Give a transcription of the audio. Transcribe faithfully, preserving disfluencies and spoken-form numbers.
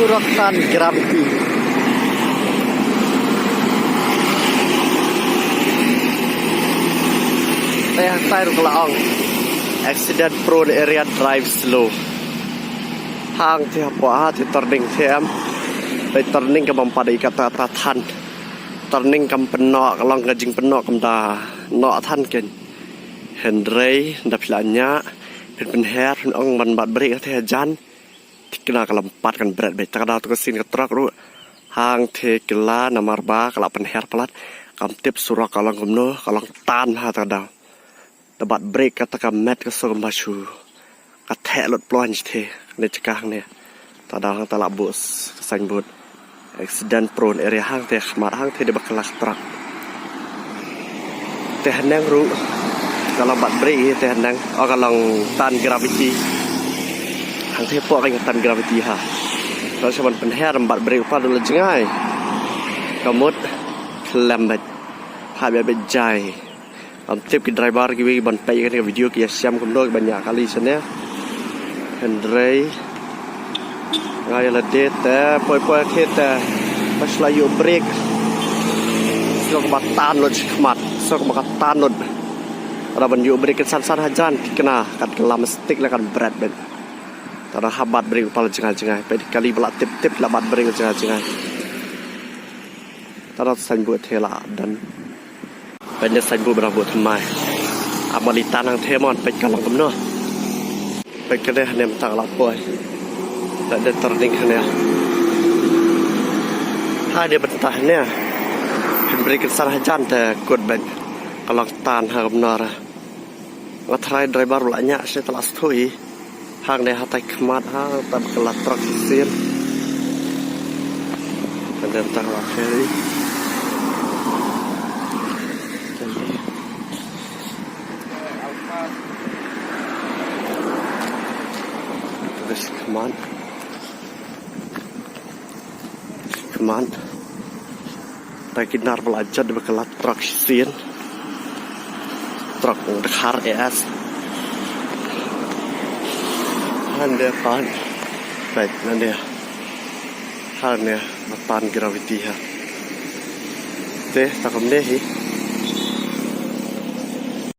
Surok tan gravity. Te hangtai ruh ka la ong accident prone area, drive slow. Hangtei hapoh ha te turning te em. Te turning ka bam pat i kata ta than. Turning kam pynnoh, ka long ka jingpynnoh kam da noh than ken. Hynrei da phi la ñiah, phin pynher, phin ong ban bat brake te hajan. Thikna ka lympat kan bret beit. Ta ka daw tu ka sien ka truck ruh hangtei kylla namar ba ka la pynher palat. Kam tip surok ka long kumno, ka long tan ha ta ka daw. Da bat brake kata ka met ka suk ba shu. Ka theh lut ploh nji te ne jaka hangne. Ta ka daw hangta la buh s-, ka signboard accident prone area hangtei khmat hangtei dei ba kylla ka truck. Te haneng ruh ka long bat brake te haneng. O ka long tan gravity. Hangtei hapoh ka long tan gravity ha. Ka shu ban pynher bat brake pat la jngai. Ka mut khlem beit. Ha beit beit jai. Kam tip ki driver kiwei ban peit kane ka video ki ïa shem kumno ban ïa kali shane. Hynrei nga ïa lade te poi poi te te ba shu la ïoh brake. Shu ka ba tan lut shi khmat, shu ka ba ka tan lut. Ada ban ïoh brake kan san san hajan thikna kat ka lam stick la kan bret beit. Tada ha bat brake pat la jngai jngai. Peit kali ba la tip tip la bat brake la jngai jngai. Tada signboard te la don. Peit ne signboard ba dang buh thymmai. Ap mali tan hangtei mon peit ka long kumno. Peit kane hane mynta ka la poi. Peit ne turning hane. Hane mynta hane. Phin brake kan san hajan te kut beit. Ka long tan ha kumno ra. Nga tharai driver ba la ñiah shi te la sthoh i. Hangne hatai khmat hangta ba kylla truck shisien. Hangta ba kylla ferry. This khmat. Khmat. Tang ki nar ba la jot ba kylla truck shisien. Truck dkhar A S. Hande pan. Peit nande. Hande ba tan gravity ha. Te ta kumne hi.